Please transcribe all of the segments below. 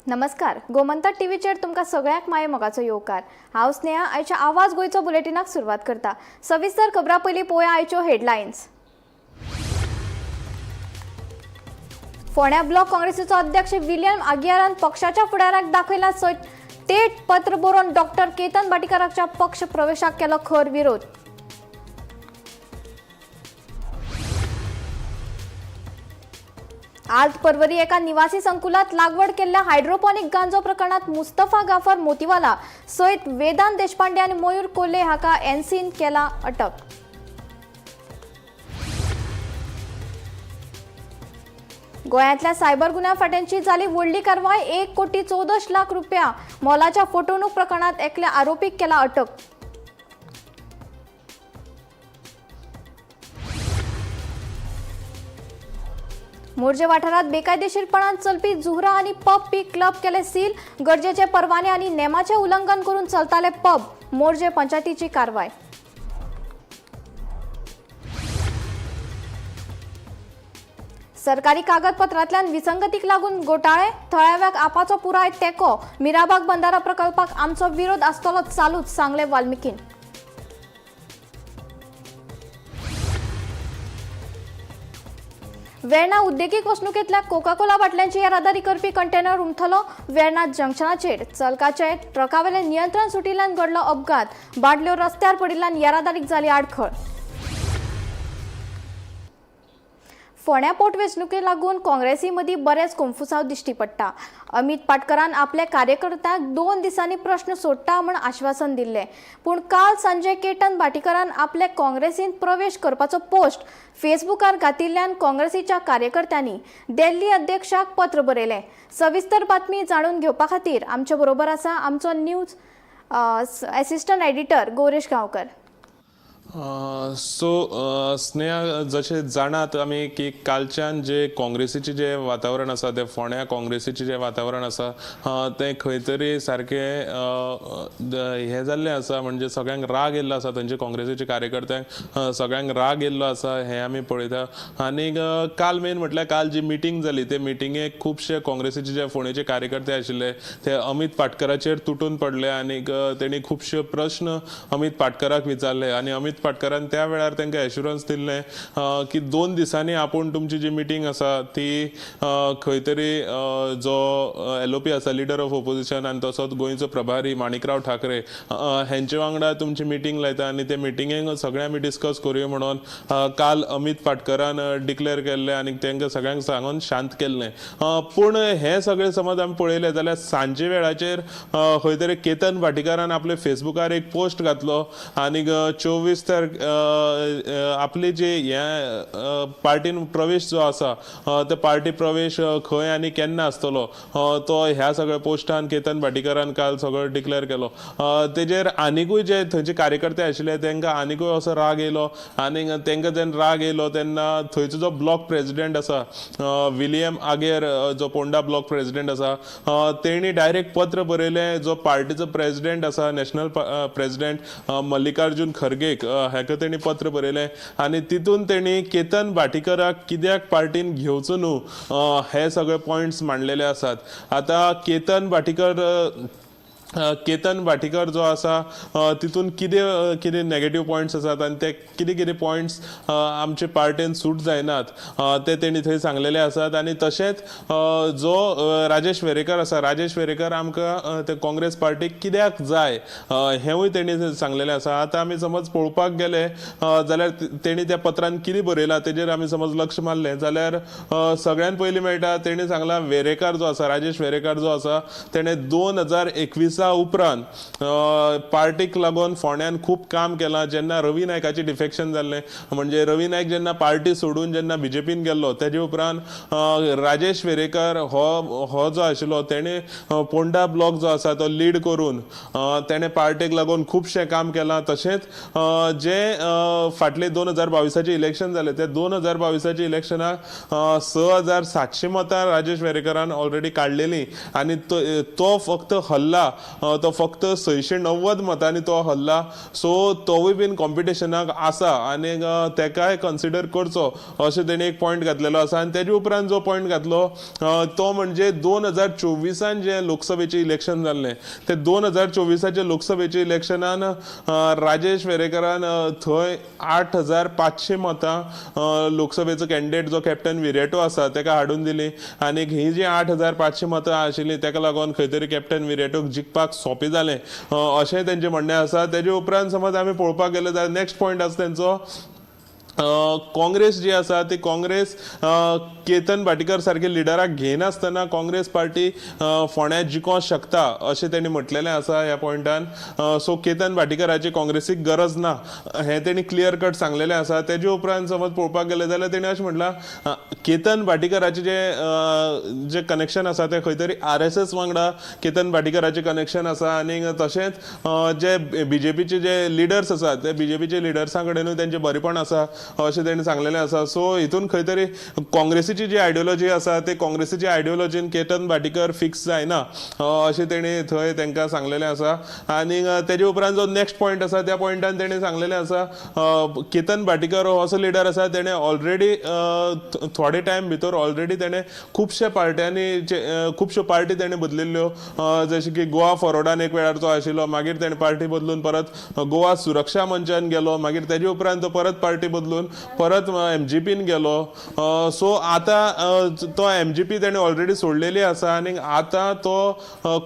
नमस्कार, गोमंतक टीव्हीचेर तुमकां सगळ्यांक माये मोगाचो येवकार। हांव स्नेहा आयच्या आवाज गोंयचो बुलेटिनाक सुरवात करता। सविस्तर खबरां पयलीं पळोवया आयच्यो हेडलायन्स। फोंड्या ब्लॉक काँग्रेसीचो अध्यक्ष विलियम आगियारान पक्षाच्या फुडाराक दाखयला थेट पत्र बरोवन डॉक्टर केतन भाटीकाराच्या पक्ष प्रवेशाक केलो खर विरोध। आज परवरी एका निवासी संकुलात लागवड केल्ल्या हायड्रोपॉनिक गांजो प्रकरणात मुस्तफा गाफर मोतीवाला सयत वेदांत देशपांडे आनी मयूर कोल्हे हाका एनसीन केला अटक। गोंयांतल्या सायबर गुन्यांव फांट्यांची जाली व्हडली कारवाय। 1,14,00,000 रुपया मोलाच्या फटवणूक प्रकरणात एकल्या आरोपीक केला अटक। मोरजे वाठारात बेकायदेशीरपणान चलपी जुहरा आणि पब पी क्लब केले सील। गरजेचे परवाने आणि नेमाचे उल्लंघन करून चलताले पब। मोरजे पंचायतीची कारवाय। सरकारी कागदपत्रांतल्यान विसंगतीक लागून घोटाळे, थळाव्याक आपाचो पुराय तेंको। मिराबाग बंदारा प्रकल्पाक आमचो विरोध आसतलो चालूच, सांगले वाल्मिकीन। वेर्णा उद्देगीक वसणुकेंतल्या कोकाकोला बाटल्यांची येरादारी करपी कंटेनर उमथलो। वेर्णा जंक्शनाचेर चलकाचे ट्रकावेलें नियंत्रण सुटिल्ल्यान घडलो अपघात। बाटल्यो रस्त्यार पडिल्ल्यान येरादारीक जाली आडखळ। फोंड्या पोटवेंचणुके लागून काँग्रेसी मदीं बरेंच कोन्फुसांव दिश्टी पडटा। अमित पाटकरान आपल्या कार्यकर्त्यांक 2 दिसांनी प्रश्न सोडटा म्हूण आश्वासन दिल्लें, पूण काल सांजे केतन भाटीकारान आपल्या काँग्रेसींत प्रवेश करपाचो पोस्ट फेसबुकार घातिल्ल्यान काँग्रेसीच्या कार्यकर्त्यांनी दिल्ली अध्यक्षाक पत्र बरयलें। सविस्तर बातमी जाणून घेवपा खातीर आमचे बरोबर आसा आमचो news assistant editor Gauresh Gaonkar. So Sneha, जशें जाणात आमी की कालच्यान जे काँग्रेसीचें जें वातावरण आसा, तें फोंड्या काँग्रेसीचें जें वातावरण आसा तें खंय तरी सारकें हें जाल्लें आसा, म्हणजे सगळ्यांक राग येयल्लो आसा, थंयचे काँग्रेसीचे कार्यकर्त्यांक सगळ्यांक राग येयल्लो आसा हें आमी पळयता। आनीक काल मेन म्हटल्यार काल जी मिटींग जाली ते मिटिंगेक खुबशे काँग्रेसीचे जे फोंडेचे कार्यकर्ते आशिल्ले ते अमित पाटकराचेर तुटून पडले आनीक तेणी खुबशे प्रश्न अमित पाटकराक विचारले आनी अमित पाटकरान त्या वेळार तांकां एश्युरन्स दिल्लें की 2 दिसांनी आपूण तुमची जी मिटींग आसा ती खंय तरी जो एलओपी आसा, लिडर ऑफ ओपोजिशन, आनी तसोच गोंयचो प्रभारी माणिकराव ठाकरे हेंचे वांगडा तुमची मिटींग लायता आनी ते मिटिंगेक सगळें आमी डिस्कस करुया म्हणून काल अमित पाटकरान डिक्लेअर केल्लें आनी तांकां सगळ्यांक सांगून शांत केल्लें। पूण हें सगळें समज आमी पळयलें जाल्यार सांजे वेळाचेर खंय तरी केतन भाटीकारान आपले फेसबुकार एक पोस्ट घातलो आनी 24 तर आपले जे हे पार्टीन प्रवेश जो आसा ते पार्टी प्रवेश खंय आनी केन्ना आसतलो तो ह्या सगळ्या पोस्टान केतन भाटीकारान काल सगळो डिक्लेअर केलो। तेजेर आनिकूय जे थंयचे कार्यकर्ते आशिल्ले तांकां आनिकूय असो राग येयलो आनी तांकां जेन्ना राग येयलो तेन्ना थंयचो जो ब्लॉक प्रेजिडेंट आसा विलियम आगेर, जो पोंडा ब्लॉक प्रेजिडेंट आसा, तेणी डायरेक्ट पत्र बरयलें जो पार्टीचो प्रेजिडेंट आसा, नॅशनल प्रेजिडेंट मल्लिकार्जुन खर्गेक हेका तेणी पत्र बरयलें आनी तितून तेणी केतन भाटीकराक कित्याक पार्टीन घेवचो न्हू हे सगळे पॉयंट्स मांडलेले आसात। आतां केतन भाटीकर जो आसा तितून कितें कितें नेगेटीव पॉयंट्स आसात आनी ते कितें कितें पॉयंट्स आमचे पार्टेन सूट जायनात ते तेणी थंय सांगलेले आसात। आनी तशेंच जो राजेश वेरेकर आसा, राजेश वेरेकर आमकां ते काँग्रेस पार्टीक कित्याक जाय हेंवूय तेणी सांगलेलें आसा। आतां आमी समज पळोवपाक गेले जाल्यार तेणी त्या पत्रान कितें बरयलां तेजेर आमी समज लक्ष मारलें जाल्यार सगळ्यान पयलीं मेळटा तेणी सांगलां वेरेकर जो आसा, राजेश वेरेकर जो आसा तेणें 2021 उपरांत पार्टीक लागून फोंड्यान खूब काम केलां। जेन्ना रवी नायकाचें डिफेक्शन जाल्लें, म्हणजे रवी नायक जेन्ना पार्टी सोडून जेन्ना बीजेपीन गेल्लो तेजे उपरांत राजेश वेरेकर हो जो आशिल्लो तेणें पोंडा ब्लॉक जो आसा तो लीड करून तेणें पार्टीक लागून खुबशें काम केलां। तशेंच जे फाटले 2022 इलेक्शन जालें ते 2022 इलेक्शनाक 6700 मतां राजेश वेरेकरान ऑलरेडी काडलेलीं आनी तो फक्त हल्ला तो फक्त 690 मतांनी तो हरला. सो तोवूय बीन कॉम्पिटिशनाक आसा आनी तेकाय कन्सिडर करचो अशें तेणी एक पॉयंट घातलेलो आसा. आनी तेजे उपरांत जो पॉयंट घातलो तो म्हणजे 2024 जें लोकसभेचें इलेक्शन जाल्लें ते 2024 लोकसभेच्या इलेक्शनान राजेश वेरेंकारान थंय 8500 मतां लोकसभेचो कॅन्डिडेट जो कॅप्टन विरेटो आसा तेका हाडून दिली आनी ही जी 8500 मतां आशिल्ली तेका लागून खंय तरी कॅप्टन विरेटोक जिखपाक सोंपें जालें अशें तेंचें म्हणणें आसा. तेजे उपरांत समज आमी पळोवपाक गेले जाल्यार नेक्स्ट पॉयंट आसा तेंचो काँग्रेस जी आसा ती काँग्रेस केतन भाटीकर सारके लिडराक घेयनासतना काँग्रेस पार्टी फोंड्या जिखोंक शकता अशें तेणी म्हटलेलें आसा ह्या पॉयंटान. सो केतन भाटीकराची काँग्रेसीक गरज ना हें तेणी क्लियर कट सांगलेलें आसा. तेजे उपरांत समज पळोवपाक गेले जाल्यार तेणी अशें म्हटलां केतन भाटीकराचें जें जें कनेक्शन आसा तें खंय तरी RSS वांगडा केतन भाटीकराचें कनेक्शन आसा आनी तशेंच जे बीजेपीचे जे लिडर्स आसात ते बीजेपीचे लिडर्सां कडेनूय तेंचें बरेपण आसा अशें तेणी सांगलेलें आसा. सो हितून खंय तरी काँग्रेसीची जी आयडियोलॉजी आसा ते काँग्रेसीची आयडियोलॉजीन केतन भाटीकर फिक्स जायना अशें तेणी थंय तांकां सांगलेलें आसा. आनी तेजे उपरांत जो नेक्स्ट पॉयंट आसा त्या पॉयंटान तेणी सांगलेलें आसा केतन भाटीकर हो असो लिडर आसा तेणें ऑलरेडी थोडे टायम भितर ऑलरेडी तेणें खुबशे पार्ट्यांनी खुबश्यो पार्टी तेणें बदलिल्ल्यो जशें की गोवा फॉरवर्डान एक वेळार तो आशिल्लो, मागीर तेणें पार्टी बदलून परत गोवा सुरक्षा मंचान गेलो, मागीर तेजे उपरांत तो परत पार्टी बदलून परत MGPन गेलो. सो आतां तो MGP तेणें ऑलरेडी सोडलेली आसा आनी आतां तो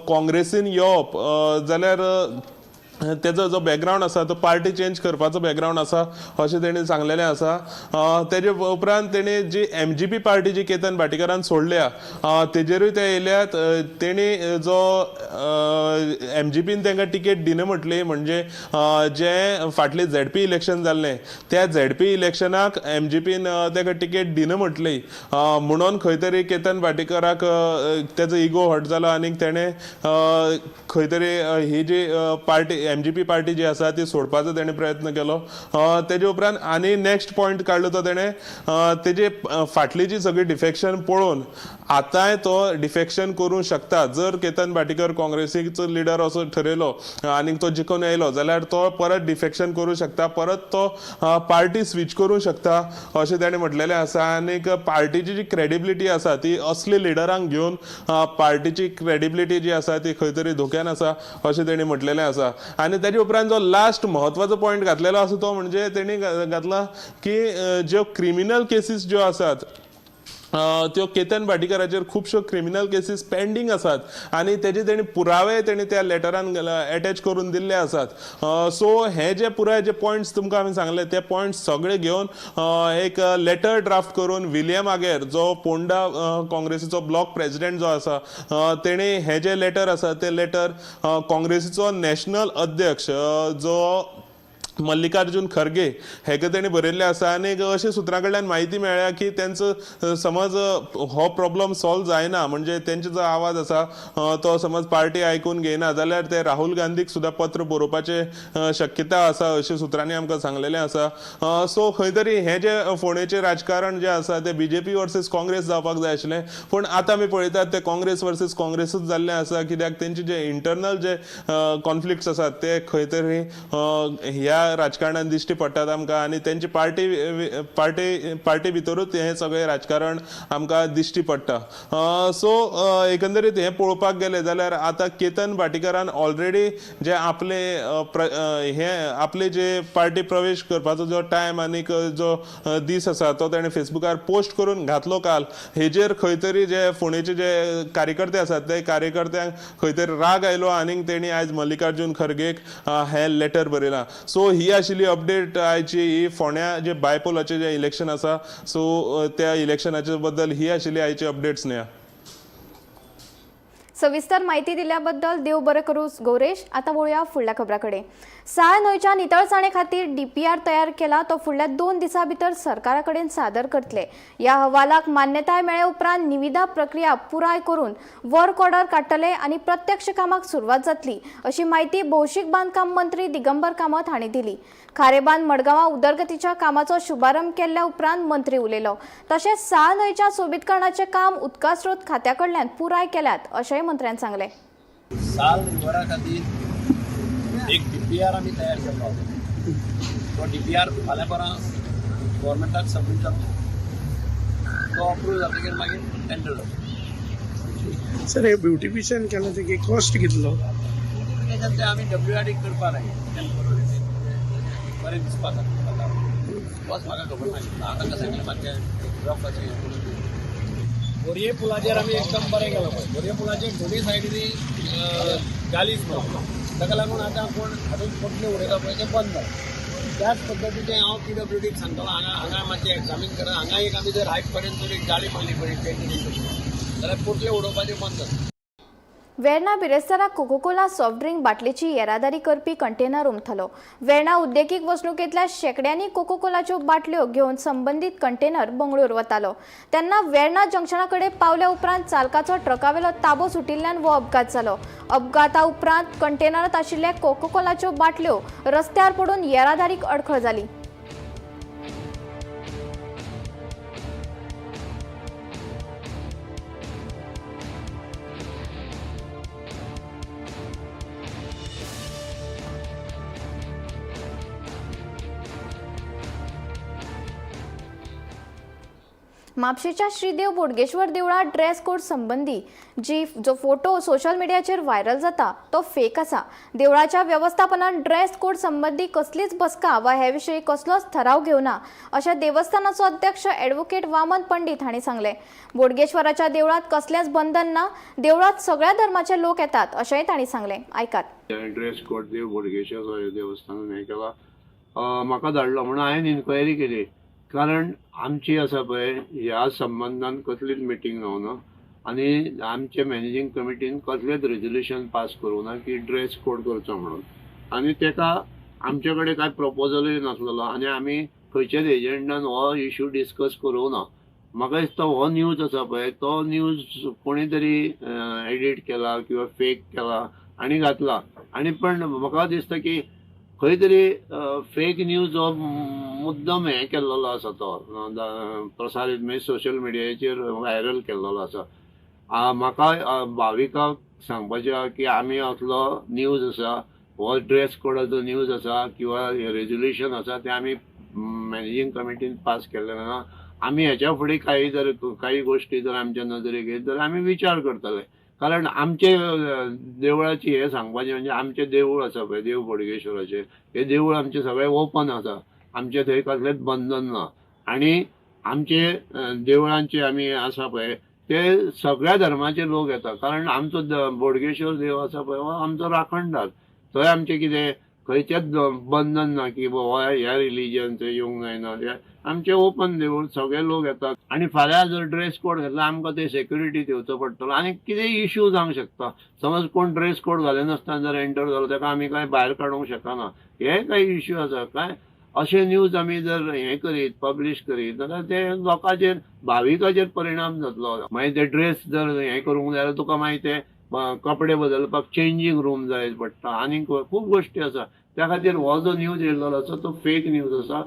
काँग्रेसीन येवप जाल्यार तेजो जो बॅकग्रावंड आसा तो पार्टी चेंज करपाचो बॅकग्रावंड आसा अशें तेणी सांगलेलें आसा. तेजे उपरांत तेणी जी MGP party जी केतन भाटीकरान सोडल्या तेजेरूय ते येयल्यात. तेणी जो MGPन तांकां तिकेट दिना म्हटली म्हणजे जें फाटलें ZP election जाल्लें त्या ZP इलेक्शनाक MGPन ताका तिकेट दिना म्हटली म्हणून खंय तरी केतन भाटीकराक तेजो इगो हर्ट जालो आनी तेणें खंय तरी ही जी पार्टी MGP party जी आसा ती सोडपाचो तेणें प्रयत्न केलो. तेजे उपरांत आनी नेक्स्ट पॉयंट काडलो तो तेणें तेजे फाटली जी सगळी डिफेक्शन पळोवन आतांय तो डिफेक्शन करूंक शकता. जर केतन भाटीकर काँग्रेसीचो लिडर असो ठरयलो आनी तो जिखून येयलो जाल्यार तो परत डिफेक्शन करूंक शकता, परत तो पार्टी स्विच करूंक शकता अशें तेणें म्हटलेलें आसा. आनीक पार्टीची जी क्रेडिबिलिटी आसा ती असली लिडरांक घेवन पार्टीची क्रेडिबिलिटी जी आसा ती खंय तरी धोक्यान आसा अशें तेणी म्हटलेलें आसा. आनी तेजे उपरांत जो लास्ट म्हत्वाचो पॉयंट घातलेलो आसा तो म्हणजे तेणी घातला की ज्यो क्रिमिनल केसीस ज्यो आसात त्यो केतन भाटीकराचेर खुबश्यो क्रिमिनल केसीस पेंडींग आसात आनी तेजे तेणी पुरावे तेणी त्या लेटरान एटॅच करून दिल्ले आसात. सो हे जे पुराय जे पॉयंट्स तुमकां आमी सांगले ते पॉयंट्स सगळे घेवन एक लेटर ड्राफ्ट करून विलियम आगेर जो पोंडा काँग्रेसीचो ब्लॉक प्रेजिडेंट जो आसा तेणी हे जे लेटर आसा ते लेटर काँग्रेसीचो नॅशनल अध्यक्ष जो मल्लिकार्जुन खरगे हेका तेणी बरयल्लें आसा. आनी अशें सुत्रां कडल्यान म्हायती मेळ्ळ्या की तेंचो समज हो प्रॉब्लम सॉल्व जायना म्हणजे तेंचो जो आवाज आसा तो समज पार्टी आयकून घेयना जाल्यार ते राहुल गांधीक सुद्दां पत्र बरोवपाचे शक्यता आसा अशें सुत्रांनी आमकां सांगलेलें आसा. सो खंय तरी हें जें फोंडेचें राजकारण जें आसा तें BJP versus Congress जावपाक जाय आशिल्लें, पूण आतां आमी पळयतात तें काँग्रेस वर्सीस काँग्रेसूच जाल्लें आसा कित्याक तेंचे जे इंटरनल जे कॉन्फ्लिक्ट्स आसात ते खंय तरी ह्या राजकारणान दिश्टी पडटात आमकां आनी तेंची पार्टी पार्टी पार्टी भितरूच हें सगळें राजकारण आमकां दिश्टी पडटा. सो एकंदरीत हें पळोवपाक गेलें जाल्यार आतां केतन भाटीकरान ऑलरेडी जे आपले हे आपले जे पार्टी प्रवेश करपाचो जो टायम आनीक जो दीस आसा तो तेणें फेसबुकार पोस्ट करून घातलो काल. हेजेर खंय तरी जे फोंडेचे जे कार्यकर्ते आसात ते कार्यकर्त्यांक खंय तरी राग आयलो आनीक तेणी आयज मल्लिकार्जुन खरगेक हें लेटर बरयलां. सो ही आशिल्ली अपडेट आयची ही फोंड्या जे बायपोलाचें जें इलेक्शन आसा सो त्या इलेक्शनाचे बद्दल ही आशिल्ली आयची अपडेट्स. न्हय सविस्तर माहिती दिल्याबद्दल देव बरें करूं गौरेश. आतां वळुया फुडल्या खबरां कडेन. साळ न्हंयच्या नितळसाणे खातीर DPR तयार केला तो फुडल्या 2 दिसां भितर सरकारा कडेन सादर करतले. ह्या अहवालाक मान्यताय मेळ्ळे उपरांत निविदा प्रक्रिया पुराय करून वर्क ऑर्डर काडटले आनी प्रत्यक्ष कामाक सुरवात जातली अशी म्हायती भौशीक बांदकाम मंत्री दिगंबर कामत हांणी दिली. खारेबांद मडगांवां उदरगतीच्या कामाचो शुभारंभ केल्ल्या उपरांत मंत्री उलयलो. तशेंच साळ न्हंयच्या सोबीतकरणाचें काम उदका स्रोत खात्या कडल्यान पुराय केल्यात अशेंय मंत्र्यान सांगलें. साल रिव्हरा खातीर एक डीपीआर आमी तयार केल्लो. तो डीपीआर फाल्यां परां गव्हर्मेंटाक सबमीट जातलो. तो अप्रूव जातकीर मागीर टेंडर जातलो. सर, हे ब्युटिफिकेशन केलां ते कॉस्ट कितलो? ब्युटिफिकेशन ते आमी डब्ल्यू आर डी करपा जाय, बरें दिसपा खातीर. बस, म्हाका खबर नाशिल्लें. हांव तांकां सांगलें, मातशें रफ अशें हें करून दी. बोरये पुलाचेर आमी एकदम बरें केलां पळय. बोरये पुलाचेर दोनूय सायडींनी जालीच ना. ताका लागून आतां कोण हातूंत पोटल्यो उडयता पळय, तें बंद जालें. त्याच पद्दतीचें हांव पीडब्ल्यूडीक सांगतलो, हांगा हांगा मातशें एग्जामीन करा. हांगा एक आमी जर हायट पर्यंत जर एक जाळी मारली पळय पेंटिंग तशी, जाल्यार पोटल्यो उडोवपाचें बंद जाता. वेर्णा बिरेस्तारा कोकोकोला सॉफ्ट ड्रिंक बाटलेची येरादारी करपी कंटेनर उमथलो. वेर्णा उद्देगीक वसणुकेंतल्या शेंकड्यांनी कोकोकोलाच्यो बाटल्यो घेवन संबंदीत कंटेनर बंगळूर वतालो तेन्ना वेर्णा जंक्शना कडेन पावल्या उपरांत चालकाचो ट्रकावेलो ताबो सुटिल्ल्यान हो अपघात जालो. अपघाता उपरांत कंटेनरांत आशिल्ल्या कोकोकोलाच्यो बाटल्यो रस्त्यार पडून येरादारीक अडखळ जाली. म्हापशेंच्या श्रीदेव बोडगेश्वर देवळांत ड्रेस कोड संबंदी जी जो फोटो सोशल मिडियाचेर व्हायरल जाता तो फेक आसा. देवळाच्या वेवस्थापनान ड्रेस कोड संबंदी कसलीच बसका वा हे विशीं कसलोच ठराव घेवना अशें देवस्थानाचो अध्यक्ष ॲडव्होकेट वामन पंडीत हांणी सांगलें. बोडगेश्वराच्या देवळांत कसलेंच बंधन ना. देवळांत सगळ्या धर्माचे लोक येतात अशेंय तांणी सांगलें. आयकात. ड्रेस कोड देव बोडगेश्वर देवस्थानान हें केला, म्हाका धाडलो म्हणून हांवें इन्क्वायरी केली. कारण आमची आसा पळय ह्या संबंदान कसलीच मिटींग जावना आनी आमचे मॅनेजींग कमिटीन कसलेच रेजोल्युशन पास करूंक ना की ड्रेस कोड करचो म्हणून. आनी तेका आमचे कडेन कांय प्रपोजलूय नासलेलो आनी आमी खंयच्याच एजंडान हो इशू डिस्कस करूंक ना. म्हाका दिसता हो न्यूज आसा पळय, तो न्यूज कोणी तरी एडिट केला किंवा फेक केला आनी घातला. आनी पण म्हाका दिसता की खंय तरी फेक न्यूज हो मुद्दम हें केल्लो आसा, तो प्रसारीत म्हणजे सोशल मिडियाचेर व्हायरल केल्लो आसा. म्हाका भाविकांक सांगपाचें आहा की आमी असलो न्यूज आसा, हो ड्रेस कोडाचो न्यूज आसा किंवा रेजोल्युशन आसा, तें आमी मॅनेजींग कमिटीन पास केल्लें ना. आमी हेच्या फुडें काही जर काही गोश्टी जर आमच्या नदरेक येत जाल्यार आमी विचार करतले. कारण आमचे देवळाची हें सांगपाचें म्हणजे आमचें देवूळ आसा पळय देव बोडगेश्वराचें, हें देवूळ आमचें सगळें ओपन आसा. आमचें थंय कसलेंच बंधन ना आनी आमचे देवळांचे आमी आसा पळय ते सगळ्या धर्माचे लोक येता. कारण आमचो बोडगेश्वर देव आसा पळय हो आमचो राखणदार. थंय आमचें कितें खंयचेंच बंधन ना की बाबा ह्या रिलीजन थंय येवंक जायना. आमचें ओपन देवूळ, सगळे लोक येतात. आनी फाल्यां जर ड्रेस कोड घातला आमकां ते सेक्युरिटी दिवचो पडटलो आनी कितेंय इशू जावंक शकता. समज कोण ड्रेस कोड घालिनासतना जर एंटर जालो ताका आमी कांय भायर काडूंक शकना. हे कांय इशू आसा. कांय अशे न्यूज आमी जर हें करीत पब्लीश करीत जाल्यार ते लोकांचेर भाविकाचेर परिणाम जातलो. मागीर ते ड्रेस जर हें करूंक जाय जाल्यार तुका मागीर ते कपडे बदलपाक चेंजींग रूम जाय पडटा आनी खूब गोश्टी आसा. त्या खातीर हो जो न्यूज येयल्लो आसा तो फेक न्यूज आसा.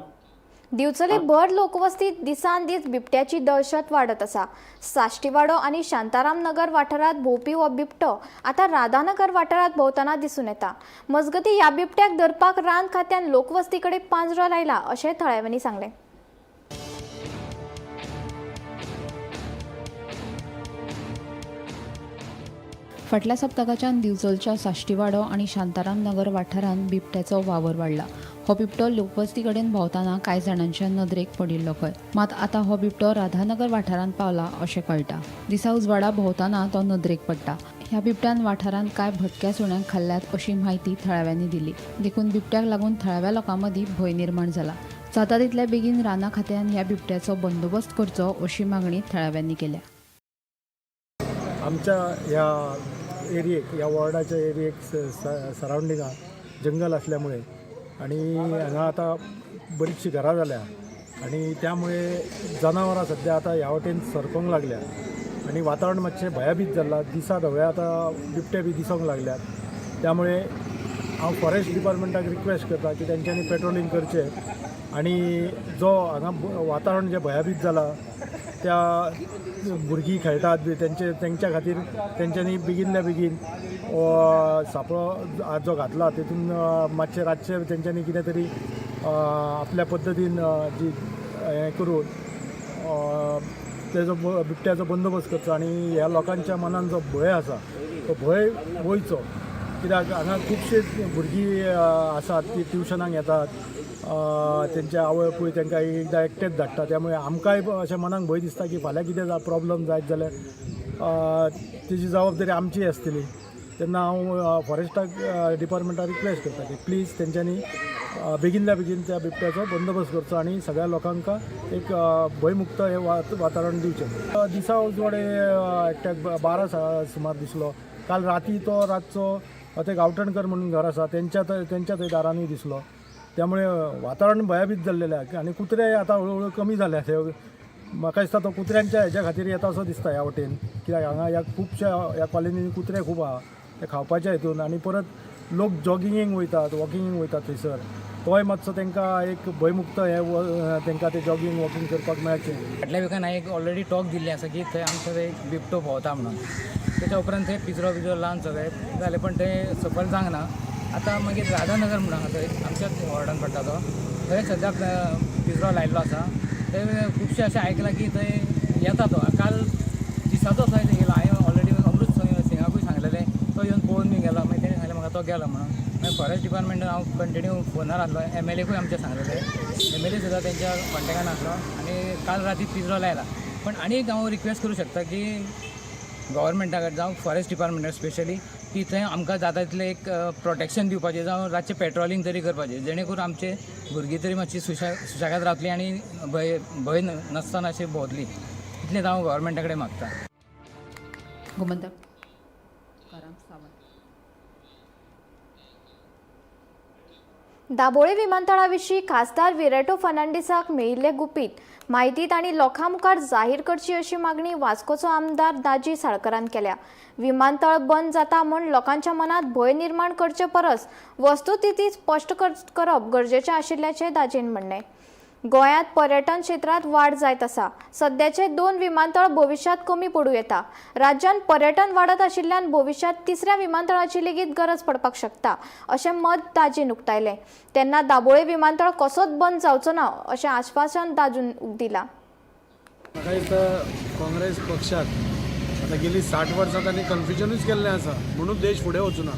दिवचले भर लोकवस्तीत दिसान दीस बिबट्याची दहशत वाडत आसा. साश्टीवाडो आनी शांताराम नगर वाठारांत भोंवपी हो बिबटो आतां राधानगर वाठारांत भोंवतना दिसून येता. मजगतीं ह्या बिबट्याक धरपाक रान खात्यान लोकवस्ती कडेन पांजरो लायला अशें थळाव्यांनी सांगलें. फाटल्या सप्तकाच्यान दिवचलच्या साश्टीवाडो आनी शांताराम नगर वाठारांत बिबट्याचो वावर वाडला. हो बिबटो लोकवस्ती कडेन भोंवतना कांय जाणांच्या नदरेक पडिल्लो खंय. मात आतां हो बिबटो राधानगर वाठारांत पावला अशें कळटा. दिसा उजवाडा भोंवतना तो नदरेक पडटा. ह्या बिबट्यान वाठारांत कांय भटक्या सुण्यांक खाल्ल्यात अशी म्हायती थळाव्यांनी दिली. देखून बिबट्याक लागून थळाव्या लोकां मदीं भंय निर्माण जाला. जाता तितल्या बेगीन रानां खात्यान ह्या बिबट्याचो बंदोबस्त करचो अशी मागणी थळाव्यांनी केल्या. आमच्या ह्या एरियेक, ह्या वॉर्डाच्या एरियेक सरावंडिंगाक जंगल असल्यामुळे आणि हांगा आतां बरीचशीं घरां जाल्या आणि त्यामुळे जनावरां सद्या आतां ह्या वटेन सरकोंक लागल्या आणि वातावरण मातशें भयभीत जालां. दिसा धवे आतां बिबटे बी दिसोंक लागल्यात. त्यामुळे हांव फॉरेस्ट डिपार्टमेंटाक रिक्वेस्ट करता की तेंच्यांनी पेट्रोलिंग करचें आणि जो हांगा वातावरण जें भयभीत जालां त्या भुरगीं खेळटात बी तेंच्या खातीर तेंच्यांनी बेगीनल्या बेगीन सांपळो जो घातला तेतून मातशें रातचें तेंच्यांनी कितें तरी आपल्या पद्दतीन जी हें करून तेजो बिबट्याचो बंदोबस्त करचो आनी ह्या लोकांच्या मनान जो भंय आसा तो भंय वयचो. कित्याक हांगा खुबशीं भुरगीं आसात ती ट्युशनाक येतात, तेंच्या आवय बापूय तांकां एकदां एकटेच धाडटा. त्यामुळे आमकांय अशें मनाक भंय दिसता की फाल्यां कितें प्रॉब्लम जायत जाल्यार तेजी जबाबदारी आमची आसतली. तेन्ना हांव फॉरेस्टाक डिपार्टमेंटाक रिक्वेस्ट करता की प्लीज तेंच्यांनी बेगीनल्या बेगीन त्या बिबट्याचो बंदोबस्त करचो आनी सगळ्या लोकांक एक भंयमुक्त हें वातावरण दिवचें. दिसा उजवाडे एकट्याक 12 सुमार दिसलो. काल राती तो रातचो ते गांवठणकर म्हणून घर आसा तेंच्या थंय दारानूय दिसलो. त्यामुळे वातावरण भयभीत जाल्लेलें आसा आनी कुत्रे आतां हळूहळू कमी जाल्या. ते म्हाका दिसता तो कुत्र्यांच्या हेज्या खातीर येता असो दिसता ह्या वटेन. कित्याक हांगा ह्या खुबश्या ह्या कॉलनीन कुत्रे खूब आहा ते खावपाच्या हितून आनी परत लोक जॉगिंगेक वयतात, वॉकिंगेक वयतात थंयसर तोय मातसो तांकां एक भंयमुक्त हें तांकां ते जॉगिंग वॉकिंग करपाक मेळचें. फाटल्या विकान हांवें एक ऑलरेडी टॉक दिल्ली आसा की थंय आमचो एक बिबटो भोंवता म्हणून. तेच्या उपरांत थंय पिजरो बिजरो लावन सगळें जालें, पण थंय सफल जावंक ना. आतां मागीर राधानगर म्हणून आसा थंय आमच्याच वॉर्डान पडटा तो, थंय सद्या पिजरो लायिल्लो आसा. थंय खुबशें अशें आयकलां की थंय येता तो. काल दिसाचो थंय गेलो. हांवें ऑलरेडी अमृत सिंगाकूय सांगलेलें, तो येवन पळोवन बी गेलो. मागीर तेणें सांगलें म्हाका तो गेलो म्हणून. मागीर फॉरेस्ट डिपार्टमेंटान हांव कंटिन्यू फोनार आसलो, MLA कूय आमचें सांगलेलें, MLA सुद्दां तेंच्या कॉन्टेक्टान आसलो आनी काल राती पिजरो लायला. पण आनी एक हांव रिक्वेस्ट करूं शकता की गव्हर्मेंटा कडेन जावं फॉरेस्ट डिपार्टमेंटाक स्पेशली की थंय आमकां जाता तितलें एक प्रोटेक्शन दिवपाचें, जावं रातचें पेट्रोलिंग तरी करपाचें, जेणे करून आमचे भुरगीं तरी मातशी सुशेगाद रावतलीं आनी भंय भंय नासतना अशें भोंवतलीं. इतलेंच हांव गव्हर्मेंटा कडेन मागता. गोमंतक सावंत. दाबोळी विमानतळा विशीं खासदार विरेटो फर्नांडीसाक मेळिल्ले गुपीत म्हायती तांणी लोकां मुखार जाहीर करची अशी मागणी वास्कोचो आमदार दाजी साळकरान केल्या. विमानतळ बंद जाता म्हूण लोकांच्या मनांत भंय निर्माण करचे परस वस्तुस्थिती स्पश्ट करप गरजेचें आशिल्ल्याचें दाजीन म्हणलें. गोंयांत पर्यटन क्षेत्रांत वाड जायत आसा. सद्याचे 2 विमानतळ भविश्यांत कमी पडूं येता. राज्यांत पर्यटन वाडत आशिल्ल्यान भविश्यांत तिसऱ्या विमानतळाची लेगीत गरज पडपाक शकता अशें मत दाजीन उक्तायलें. तेन्ना दाबोळे विमानतळ कसोच बंद जावचो ना अशें आश्वासन दाजून दिलां. म्हाका दिसता काँग्रेस पक्षाक आतां गेली 60 वर्सां तांणी कन्फ्युजनूच केल्लें आसा, म्हणून देश फुडें वचूना.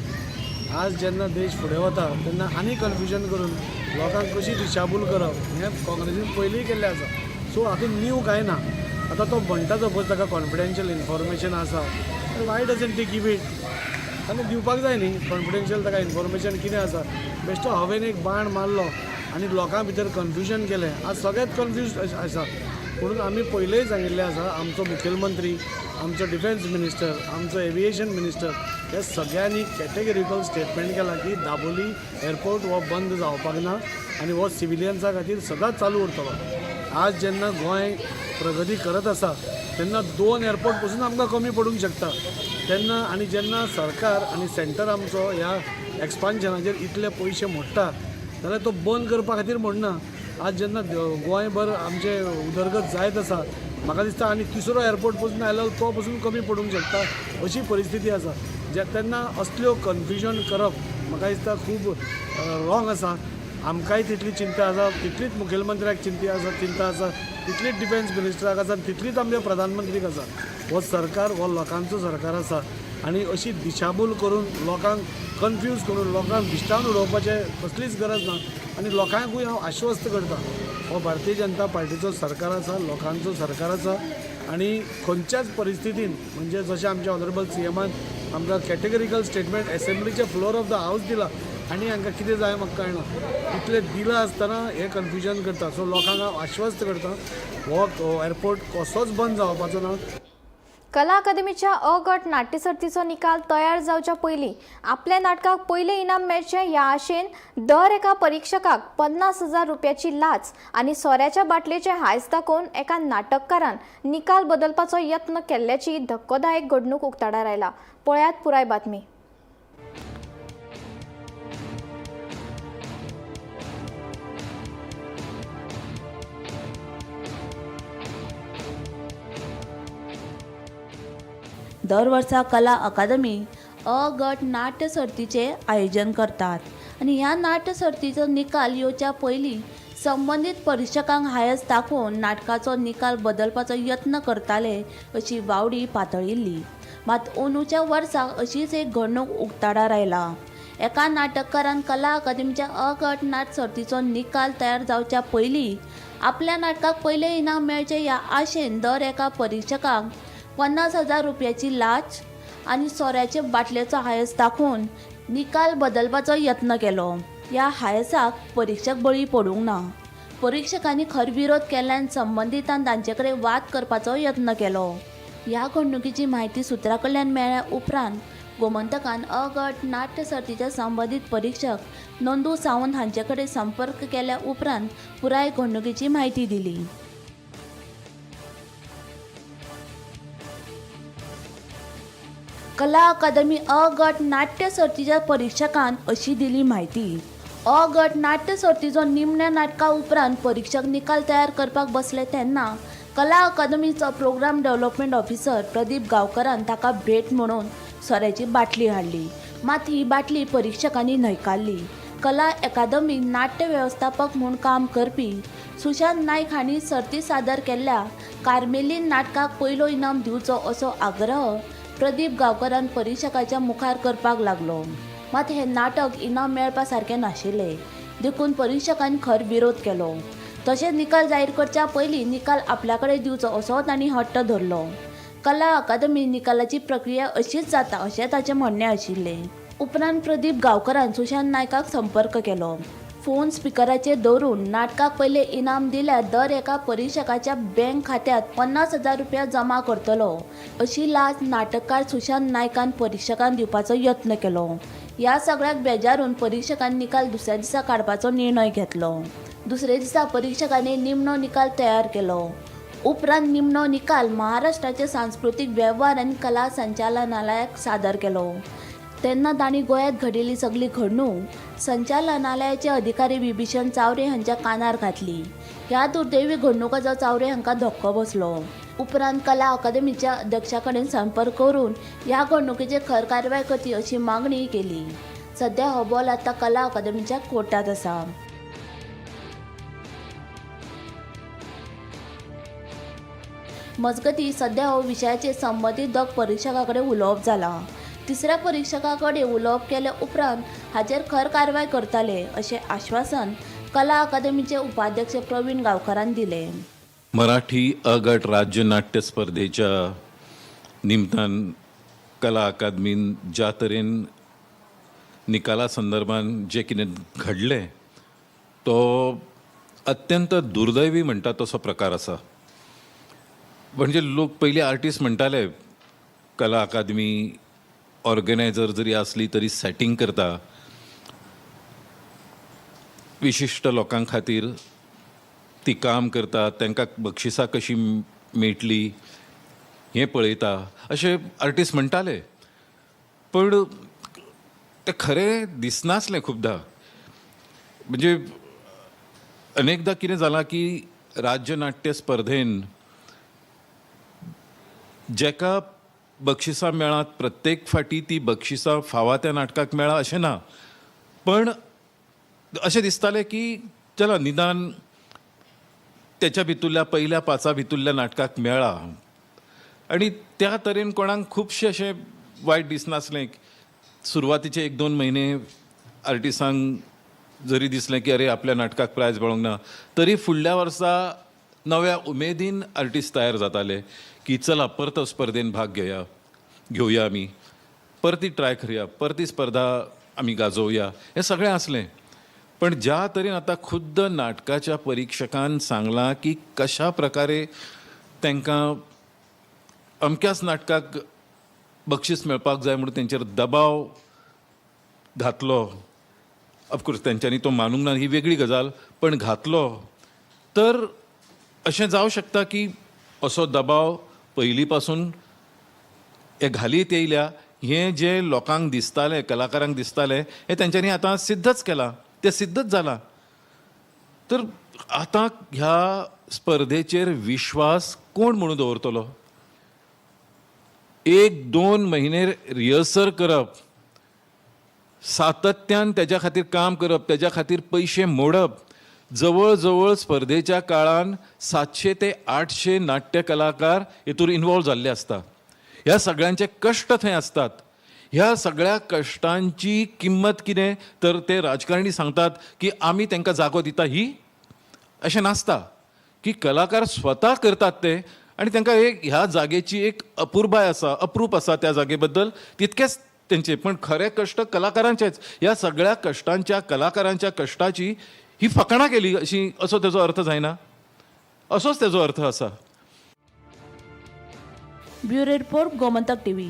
आज जेन्ना देश फुडें वता तेन्ना आनी कन्फ्युजन करून लोकांक कशी दिशाभूल करप हें काँग्रेसीन पयलींय केल्लें आसा. सो हातूंत न्यू कांय ना. आतां तो म्हणटा सपोज ताका कॉन्फिडेन्शियल इन्फॉर्मेशन आसा, why doesn't he give it? ताणें दिवपाक जाय न्ही कॉन्फिडेन्शियल ताका इन्फॉर्मेशन कितें आसा. बेश्टो हवेन एक बाण मारलो आनी लोकां भितर कन्फ्युजन केलें. आज सगळेच कन्फ्यूज आसा. म्हणून आमी पयलींय सांगिल्लें आसा, आमचो मुखेलमंत्री, आमचो डिफेन्स मिनिस्टर, आमचो एविएशन मिनिस्टर ह्या सगळ्यांनी कॅटेगरिकल स्टेटमेंट केलां की दाबोली एअरपोर्ट हो बंद जावपाक ना आनी हो सिविलियन्सा खातीर सदांच चालू उरतलो. आज जेन्ना गोंय प्रगती करत आसा तेन्ना 2 एअरपोर्ट पसून आमकां कमी पडूंक शकता. तेन्ना आनी जेन्ना सरकार आनी सेंटर आमचो ह्या एक्सपान्शनाचेर इतले पयशे मोडटा जाल्यार तो बंद करपा खातीर म्हणना. आज जेन्ना गोंयभर आमचें उदरगत जायत आसा, म्हाका दिसता आनी तिसरो एअरपोर्ट पसून आयलो तो पसून कमी पडूंक शकता अशी परिस्थिती आसा. जे तेन्ना असल्यो कन्फ्युजन करप म्हाका दिसता खूब रॉंग आसा. आमकांय तितली चिंता आसा, तितलीच मुखेलमंत्र्याक चिंता आसा, तितलीच डिफेन्स मिनिस्टराक आसा, तितलीच आमच्या प्रधानमंत्रीक आसा. हो सरकार हो लोकांचो सरकार आसा आनी अशी दिशाभूल करून लोकांक कन्फ्यूज करून लोकांक भिश्टावन उडोवपाचें कसलीच गरज ना. आनी लोकांकूय हांव आश्वस्त करता, हो भारतीय जनता पार्टीचो सरकार आसा, लोकांचो सरकार आसा आनी खंयच्याच परिस्थितीन म्हणजे जशें आमच्या ऑनरेबल CM आमकां कॅटेगरिकल स्टेटमेंट एसेंब्लीच्या फ्लोर ऑफ the house दिला आनी हांकां कितें जाय म्हाका कळना. इतलें दिलां आसतना हें कन्फ्युजन करता. सो लोकांक हांव आश्वस्त करता, हो एअरपोर्ट कसोच बंद जावपाचो ना. कला अकादमीच्या अ गट नाट्यसर्तीचो निकाल तयार जावच्या पयलीं आपल्या नाटकाक पयलें इनाम मेळचें ह्या आशेन दर एका परिक्षकाक 50,000 रुपयाची लाच आनी सोऱ्याच्या बाटलेचें हांयस दाखोवन एका नाटककारान निकाल बदलपाचो यत्न केल्ल्याची धक्कोदायक घडणूक उक्ताडार आयला. पळयात पुराय बातमी. दर वर्सा कला अकादमी अ गट नाट्य सर्तीचें आयोजन करतात आनी ह्या नाट्य सर्तीचो निकाल येवच्या पयलीं संबंदीत परिक्षकांक हांयस दाखोवन नाटकाचो निकाल बदलपाचो यत्न करताले अशी वावडी पातळिल्ली. मात अंदूच्या वर्सा अशीच एक घडणूक उक्ताडार आयला. एका नाटककारान कला अकादमीच्या अ गट नाट्य सर्तीचो निकाल तयार जावच्या पयलीं आपल्या नाटकाक पयलें इनाम मेळचें ह्या आशेन दर एका परिक्षकाक 50,000 रुपयाची लाच आनी सोऱ्याचे बाटलेचो हांयस दाखोवन निकाल बदलपाचो यत्न केलो. ह्या हांयसाक परिक्षक बळी पडूंक ना. परिक्षकांनी खर विरोध केल्ल्यान संबंदितान तांचे कडेन वाद करपाचो यत्न केलो. ह्या घडणुकीची म्हायती सुत्रा कडल्यान मेळ्ळ्या उपरांत गोमंतकान अ गट नाट्य सर्तीचे संबंदीत परिक्षक नंदू सावंत हांचे कडेन संपर्क केल्या उपरांत पुराय घडणुकीची म्हायती दिली. कला अकादमी अ गट नाट्य सर्तीच्या परिक्षकान अशी दिली म्हायती. अ गट नाट्य सर्तीचो निमण्या नाटका उपरांत परिक्षक निकाल तयार करपाक बसले तेन्ना कला अकादमीचो प्रोग्राम डेव्हलपमेंट ऑफिसर प्रदीप गांवकरान ताका भेट म्हणून सोऱ्याची बाटली हाडली. मात ही बाटली परिक्षकांनी न्हयकारली. कला अकादमी नाट्य वेवस्थापक म्हूण काम करपी सुशांत नायक हांणी सर्ती सादर केल्ल्या कार्मेलीन नाटकाक पयलो इनाम दिवचो असो आग्रह प्रदीप गांवकरान परिक्षकाच्या मुखार करपाक लागलो. मात हें नाटक इनाम मेळपा सारकें नाशिल्लें देखून परिक्षकांनी खर विरोध केलो. तशेंच निकाल जाहीर करच्या पयलीं निकाल आपल्या कडेन दिवचो असो तांणी हट्ट धरलो. कला अकादमी निकालाची प्रक्रिया अशीच जाता अशें ताचें म्हणणें आशिल्लें. उपरांत प्रदीप गांवकरान सुशांत नायकाक संपर्क केलो. फोन स्पिकराचेर दवरून नाटकाक पयलें इनाम दिल्यार दर एका परिक्षकाच्या बँक खात्यांत 50,000 रुपया जमा करतलो अशी लाच नाटककार सुशांत नायकान परिक्षकांक दिवपाचो यत्न केलो. ह्या सगळ्याक बेजारून परिक्षकांनी निकाल दुसऱ्या दिसा काडपाचो निर्णय घेतलो. दुसऱ्या दिसा परिक्षकांनी निमणो निकाल तयार केलो. उपरांत निमणो निकाल महाराष्ट्राचे सांस्कृतीक वेव्हार आनी कला संचालनालयाक सादर केलो. तेन्ना तांणी गोंयांत घडिल्ली सगली घडणूक संचालनालयाचे अधिकारी विभीषण चावरे हांच्या कानार घातली. ह्या दुर्दैवी घडणुकाचो चावरे हांकां धक्को बसलो. उपरांत कला अकादमीच्या अध्यक्षा कडेन संपर्क करून ह्या घडणुकेचेर खर कारवाय करची अशी मागणी केली. सध्या हो बॉल आतां कला अकादमीच्या कोर्टांत आसा. मजगतीं सध्या हो विशयाचेर संबंदीत दोग परिक्षकां कडेन उलोवप जालां. तिसऱ्या परिक्षका कडेन उलोवप केले उपरांत हाचेर खर कारवाय करतले अशें आश्वासन कला अकादमीचे उपाध्यक्ष प्रवीण गांवकरान दिलें. मराठी अ गट राज्य नाट्य स्पर्धेच्या निमतान कला अकादमीन ज्या तरेन निकाला संदर्भान जें कितें घडलें तो अत्यंत दुर्दैवी म्हणटा तसो प्रकार आसा. म्हणजे लोक पयलीं आर्टिस्ट म्हणटाले कला अकादमी ऑर्गनायझर जरी आसली तरी सॅटींग करता, विशिश्ट लोकां खातीर ती काम करता, तांकां बक्षिसां कशीं मेळटली हें पळयता अशें आर्टिस्ट म्हणटाले. पण तें खरें दिसनासलें खुबदां. म्हणजे अनेकदां कितें जालां की राज्य नाट्य स्पर्धेन जेका बक्षिसां मेळात प्रत्येक फावटी ती बक्षिसां फावा त्या नाटकाक मेळा अशें ना, पण अशें दिसतालें की चला निदान तेच्या भितुरल्या पयल्या पांचा भितुरल्या नाटकाक मेळा. आनी त्या तरेन कोणाक खुबशें अशें वायट दिसनासलें. सुरवातीचे 1-2 म्हयने आर्टिस्टांक जरी दिसलें की अरे आपल्या नाटकाक प्रायज मेळोंक ना, तरी फुडल्या वर्सा नव्या उमेदीन आर्टिस्ट तयार जाताले की चला परतो स्पर्धेन भाग घेवया आमी, परती ट्राय करया, परती स्पर्धा आमी गाजोवया, हें सगळें आसलें. पण ज्या तरेन आतां खुद्द नाटकाच्या परिक्षकान सांगलां की कशा प्रकारे तांकां अमक्याच नाटकाक बक्षीस मेळपाक जाय म्हणून तेंचेर दबाव घातलो. ऑफकोर्स तेंच्यांनी तो मानूंक ना ही वेगळी गजाल, पण घातलो तर अशें जावं शकता की असो दबाव पयलीं पासून हे घालीत येयल्या हें जें लोकांक दिसतालें, कलाकारांक दिसतालें, हें तेंच्यांनी आतां सिद्धच केलां, तें सिद्धच जालां. तर आतां ह्या स्पर्धेचेर विश्वास कोण म्हणून दवरतलो? 1-2 म्हयने रिहर्सल करप, सातत्यान तेज्या खातीर काम करप, तेज्या खातीर पयशे मोडप, जवळ जवळ स्पर्धेच्या काळान 700 ते 800 नाट्य कलाकार हेतूर इनवॉल्व जाल्ले आसता. ह्या सगळ्यांचे कश्ट थंय आसतात. ह्या सगळ्या कश्टांची किंमत कितें तर ते राजकारणी सांगतात की आमी तांकां जागो दिता, ही अशें नासता की कलाकार स्वता करतात ते आनी तांकां एक ह्या जागेची एक अपुरबाय आसा, अप्रूप आसा त्या जागे बद्दल, तितकेच तेंचे, पण खरे कश्ट कलाकारांचेच. ह्या सगळ्या कश्टांच्या कलाकारांच्या कश्टाची ही फकाणां केली अशी असो तेजो अर्थ जायना, असोच तेजो अर्थ आसा. Bureau report, Gomantak TV.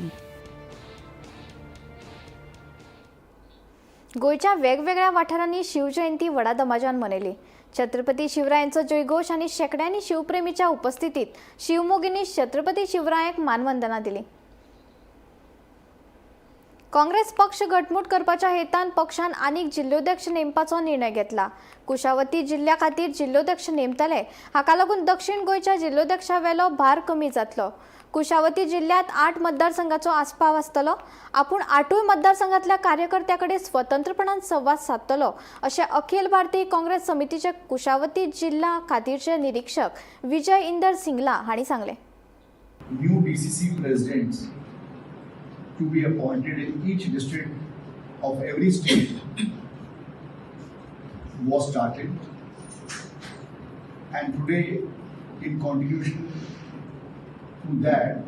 गोंयच्या वेगवेगळ्या वाठारांनी शिवजयंती व्हडा दमाजान मनयली. छत्रपती शिवरायांचो जयघोश आनी शेंकड्यांनी शिवप्रेमीच्या उपस्थितीत शिवमोगींनी छत्रपती शिवरायांक मानवंदना दिली. काँग्रेस पक्ष घटमूट करपाच्या हेतान पक्षान आनीक जिल्लोध्यक्ष नेमपाचो निर्णय घेतला. कुशावती जिल्ल्या खातीर जिल्लोध्यक्ष नेमतले, हाका लागून दक्षिण गोंयच्या जिल्लोध्यक्षा वेलो भार कमी जातलो. कुशावती जिल्ल्यांत 8 मतदारसंघाचो आस्पाव आसतलो. आपूण 8 मतदारसंघांतल्या कार्यकर्त्या कडेन स्वतंत्रपणान संवाद सादतलो अशें अखिल भारतीय काँग्रेस समितीचे कुशावती जिल्ला खातीरचे निरीक्षक विजय इंदर सिंगला हांणी सांगलें. New DCC presidents to be appointed in each district of every state was started, and today in continuation to that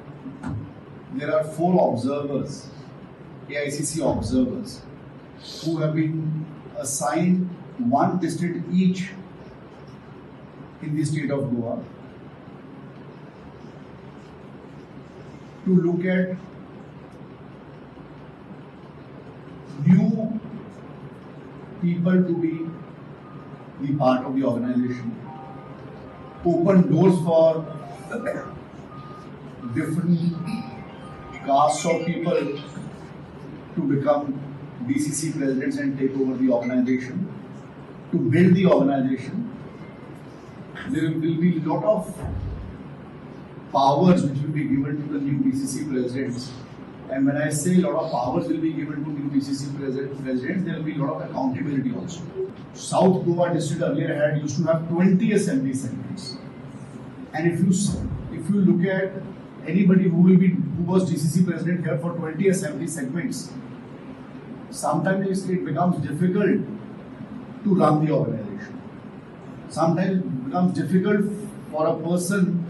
there are 4 observers, AICC observers, who have been assigned 1 district each in the state of Goa to look at new people to be the part of the organization, open doors for different castes of people to become DCC presidents and take over the organization, to build the organization. There will be a lot of powers which will be given to the new DCC presidents. And when I say a lot of powers will be given to new DCC presidents, there will be a lot of accountability also. South Goa district earlier used to have 20 assembly segments. And if you look at anybody who was DCC president here for 20 assembly segments, sometimes it becomes difficult to run the organization. Sometimes it becomes difficult for a person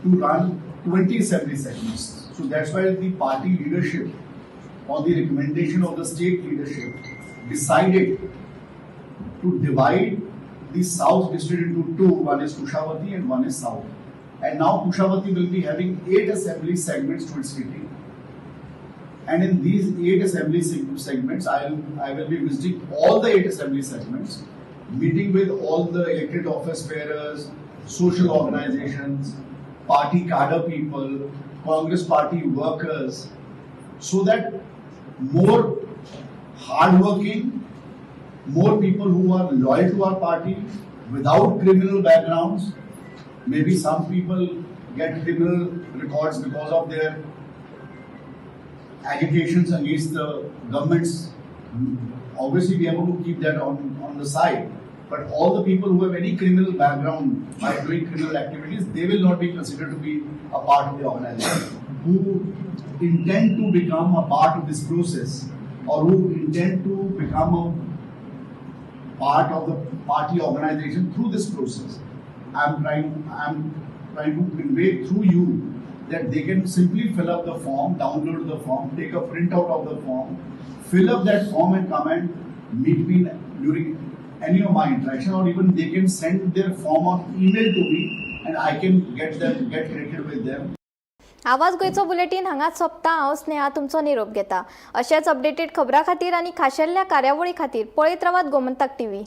to run 20 assembly segments. So that's why the party leadership, on the recommendation of the state leadership, decided to divide the South district into 2. One is Kushavati and one is South. And now Kushavati will be having 8 assembly segments to its kitty. And in these 8 assembly segments, I will be visiting all the 8 assembly segments, meeting with all the elected office bearers, social organizations, party cadre people, Congress party workers, so that more hardworking, more people who are loyal to our party without criminal backgrounds. Maybe some people get criminal records because of their agitations against the governments. Obviously, we are going to keep that on the side. But all the people who have any criminal background by doing criminal activities, they will not be considered to be a part of the organization. Who intend to become a part of this process, or who intend to become a part of the party organization through this process, I'm trying to convey through you that they can simply fill up the form, download the form, take a printout of the form, fill up that form and come and meet me during any of my interaction, or even they can send their form on email to me and I can get connected with them. आवाज गोंयचो bulletin हांगाच सोंपता. हांव स्नेहा तुमचो निरोप घेता. अशेच updated खबरां खातीर आनी खाशेल्या कार्यावळी खातीर पळयत रावात गोमंतक टीव्ही.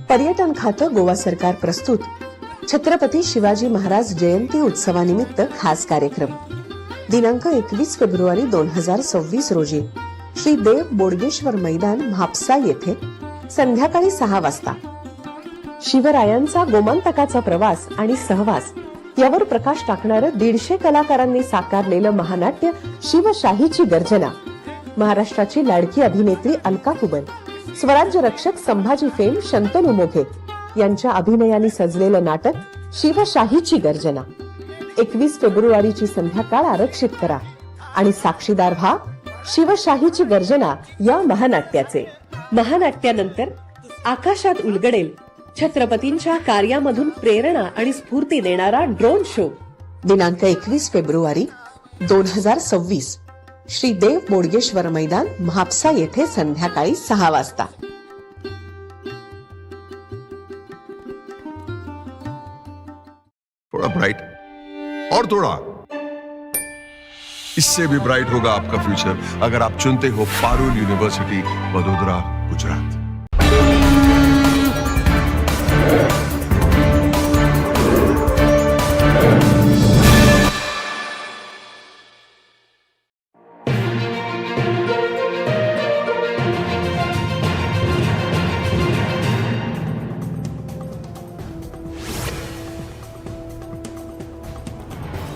पर्यटन खातं गोवा सरकार प्रस्तुत छत्रपती शिवाजी महाराज जयंती उत्सवानिमित्त खास कार्यक्रम. दिनांक 21 फेब्रुवारी 2026 रोजी श्री देव बोडगेश्वर मैदान, म्हापसा येथे संध्याकाळी 6 वाजता शिवरायांचा गोमांतकाचा प्रवास आणि सहवास यावर प्रकाश टाकणारं 150 कलाकारांनी साकारलेलं महानाट्य शिवशाहीची गर्जना. महाराष्ट्राची लाडकी अभिनेत्री अलका कुबल, स्वराज्य रक्षक संभाजी फेम शंतनू मोघे यांच्या अभिनयाने सजलेलं नाटक शिवशाहीची गर्जना. 21 फेब्रुवारीची संध्याकाळ आरक्षित करा आणि साक्षीदार व्हा शिवशाहीची गर्जना या महानाट्याचे. महानाट्यानंतर आकाशात उलगडेल छत्रपतींच्या कार्यामधून प्रेरणा आणि स्फूर्ती देणारा ड्रोन शो. दिनांक 21 फेब्रुवारी 2026, श्री देव बोडगेश्वर मैदान, म्हापसा येथे संध्याकाळी 6 वाजता. थोड़ा ब्राइट और थोड़ा इससे भी ब्राइट होगा आपका फ्यूचर, अगर आप चुनते हो पारुल यूनिवर्सिटी, वडोदरा, गुजरात.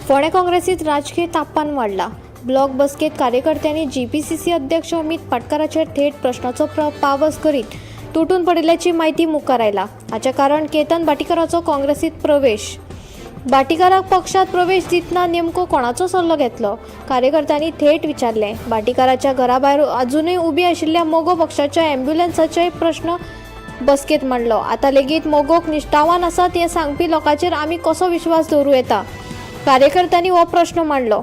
फोंडें काँग्रेसीत राजकीय तापमान वाडला. ब्लॉक बसकेत कार्यकर्त्यांनी जीपीसीसी अध्यक्ष अमित पाटकाराचेर थेट प्रश्नाचो पावस करीत तुटून पडिल्ल्याची म्हायती मुखार आयला. हाचें कारण केतन भाटीकाराचो काँग्रेसीत प्रवेश. भाटीकाराक पक्षात प्रवेश दितना नेमको कोणाचो सल्लो घेतलो, कार्यकर्त्यांनी थेट विचारलें. भाटीकाराच्या घरा भायर अजुनूय उबी आशिल्ल्या मगो पक्षाच्या ॲम्ब्युलन्साचोय प्रश्न बसकेत मांडलो. आतां लेगीत मगोक निश्ठावान आसात हें सांगपी लोकांचेर आमी कसो विश्वास दवरूं येता, कार्यकर्त्यांनी हो प्रश्न मांडलो.